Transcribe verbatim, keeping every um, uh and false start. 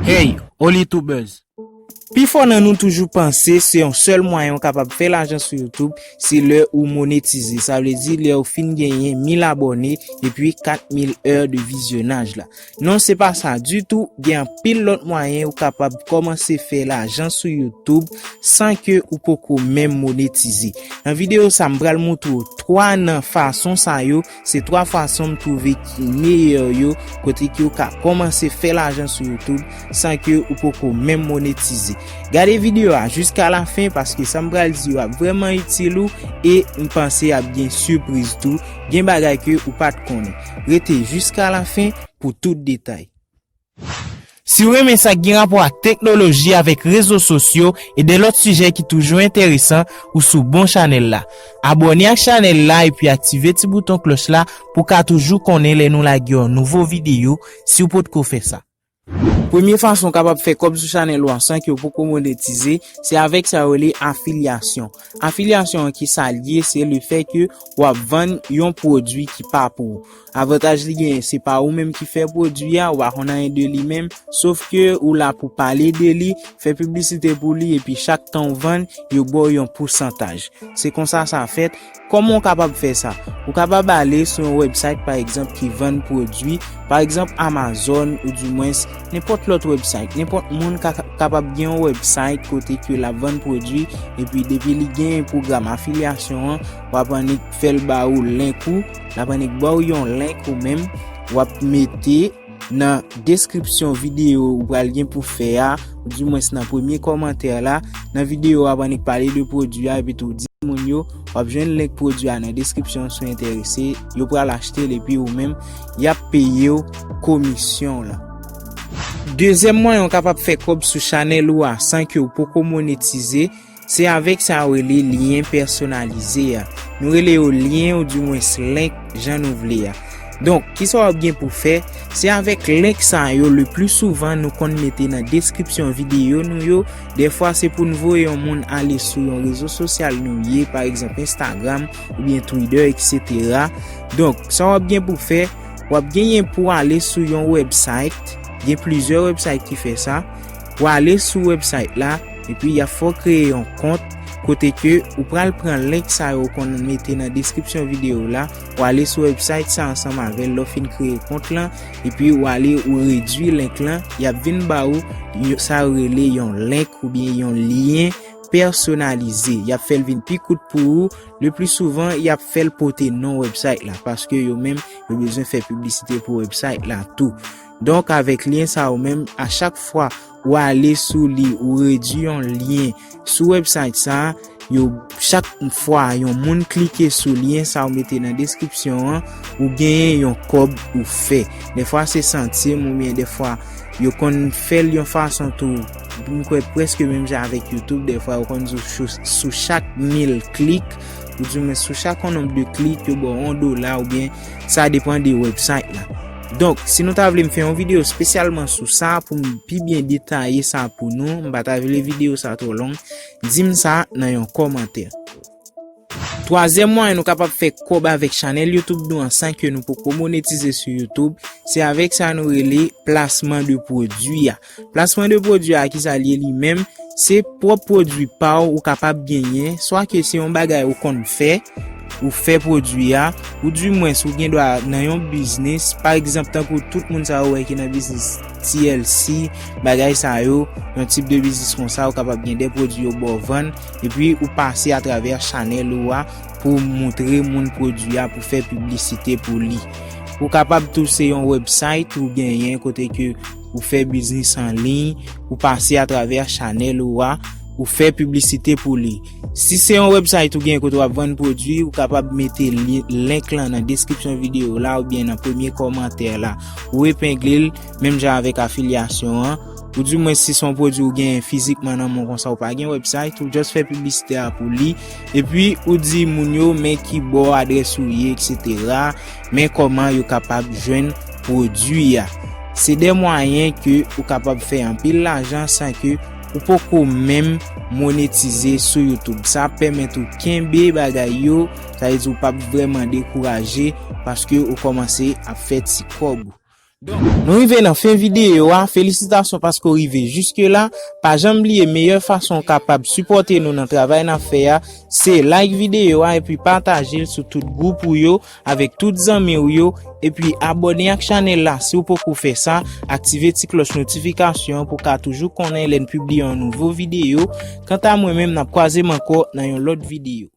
Hey, Olitubers! Pifò nan nou toujou panse se yon sèl mwayen ou kapab fè lajan sou YouTube, se lè ou monetize. Sa vle di lè ou fin genyen mil abòne epi kat mil è de vizyonaj la. Non, se pa sa ditou. Gen anpil lòt mwayen ou kapab kòmanse fè lajan sou YouTube san ke ou poko menm monetize. Nan videyo sa, m pral montre w twa nan fason sa yo. Se twa fason m twouve ki meyè yo, kote ke ou ka kòmanse fè lajan sou YouTube san ke ou poko menm monetize. Gade videyo a jiska lafen, paske sa m pral di yo ap vrèman itil ou, e m panse ap gen sipriz tou. Gen bagay ke ou pa t konnen. Rete jiska lafen pou tout detay. Si w renmen sa k gen rapò ak teknoloji, avèk rezo sosyo e de lòt sijè ki toujou enteresan, ou sou bon chanèl la. Abòne ak chanèl la epi aktive ti bouton klòch la pou w ka toujou konnen lè nou lage yon nouvo videyo, si w potko fè sa. Premye fason w kapab fè kòb sou chanèl ou a san ke w poko monetize, se avèk sa yo rele afilyasyon. Afilyasyon an, ki sa l ye? Se lefètke w ap vann yon pwodui ki pa pou ou. Avantaj li genyen, se pa ou menm ki fè pwodui a, ou pa konn anyen de li menm, sof ke ou la pou pale de li, fè piblisite pou li, epi chak tan w vann, yo ba w yon pousantaj. Se konsa sa fèt. Kòman w kapab fè sa? Ou kapab ale sou yon website, pa egzanp, ki vann pwodui, pa egzanp, Amazon, oudimwens nenpòt lòt website. Nenpòt moun ka kapab gen yon website kote ke l ap vann pwodui, epi depi li gen pwogram afilyasyon an, w ap annik fè l ba ou link ou, l ap annik ba w yon link ou menm, w ap mete nan deskripsyon videyo ou pral gen pou fè a, oudimwens nan premye kòmantè la. Nan videyo a, w ap annik pale de pwodui a, epi tou di moun yo, w ap jwenn link pwodui a nan deskripsyon si w enterese, yo pral achte l, epi ou menm, y ap peye w komisyon w lan. Dezyèm mwayen w kapab fè kòb sou chanèl ou a san ke w poko monetize, se avèk sa yo rele lyen pèsonalize a. Nou rele yo lyen oudimwens link, jan nou vle a. Donk, kisa w ap gen pou fè? Se avèk link sa yo, le pli souvan, nou konn mete nan deskripsyon videyo nou yo. Dèfwa, se pou n voye yon moun ale sou yon rezo sosyal nou ye, pa egzanp, Instagram, oubyen Twitter, etsetera. Donk, sa w ap gen pou fè, w ap genyen pou ale sou yon website. Gen plizyè website ki fè sa. W ale sou website la, epi y ap fè w kreye yon kont, kote ke ou pral pran link sa yo w konn mete nan deskripsyon videyo la, w ale sou website sa ansanm avè l, lè w fin kreye kont lan, epi w ale ou redui link lan, y ap vin ba ou yo, sa yo rele yon link oubyen yon lyen pèsonalize. Y ap fè l vin pi kout pou ou. Le pli souvan, y ap fè l pote non website la, paske yo menm, yo bezwen fè piblisite pou website la tou. Donk, avèk lyen sa yo menm, a chak fwa ou ale sou li, ou redui yon lyen sou website sa, yo, chak fwa yon moun klike sou lyen sa ou mete nan deskripsyon an, ou genyen yon kòb ou fè. Dèfwa se santim, oubyen dèfwa yo konn fè l yon fason tou, m kwè prèske menm jan avèk YouTube, dèfwa yo konn di w sou, sou chak mil klik, oudimwens sou chak yon nonb de klik, yo ba w yon dola, oubyen sa depann de website la. Donk, si nou ta vle m fè yon videyo espesyalman sou sa, pou m pi byen detaye sa pou nou, m pa ta vle videyo sa twò long, di m sa nan yon kòmantè. Twazyèm mwayen nou kapab fè kòb avèk chanèl YouTube nou an san ke nou poko monetize sou YouTube, se avèk sa nou rele plasman de pwodui a. Plasman de pwodui a, kisa l ye li menm? Se pwòp pwodui pa w ou kapab genyen, swa ke se yon bagay ou konn fè, ou fè pwodui a, oudimwens ou gen dwa nan yon biznis, pa egzanp, tankou tout moun sa yo wè ki nan biznis T L C, bagay sa yo, yon tip de biznis konsa, ou kapab gen de pwodui yo ba w vann, epi ou pase atravè chanèl ou a pou w montre moun pwodui a, pou fè piblisite pou li. Ou kapab tou se yon website ou genyen kote ke ou fè biznis an liy, ou pase atravè chanèl ou a, ou fè piblisite pou li. Si se yon website ou genyen kote w ap vann pwodui, ou kapab mete li, link lan nan deskripsyon videyo la oubyen nan premye kòmantè la. Ou epengle l, menm jan avèk afilyasyon an. Oudimwens, si se yon pwodui ou genyen fizikman nan men w konsa, ou pa gen website, ou just fè piblisite a pou li. Epi, ou di moun yo, men ki bò adrès ou ye, etsetera. Men kòman yo kapab jwenn pwodui a. Se de mwayen ke ou kapab fè anpil lajan san ke ou poko menm monetize sou YouTube. Sa ap pèmèt ou kenbe bagay yo, sa vle di ou p ap vrèman dekouraje paske ou kòmanse ap fè ti kòb ou. Nou rive nan fen videyo a, felisitasyon paske w rive jiske la. Pa janm bliye meyè fason w kapab sipòte nou nan travay n ap fè a, se like videyo a epi pataje l sou tout gwoup ou yo, avèk tout zanmi w yo, epi abòne ak chanèl la si w poko fè sa, aktive ti klòch notifikasyon an pou w ka toujou konnen lè n pibliye yon nouvo videyo. Kanta mwen menm, n ap kwaze m ankò nan yon lòt videyo.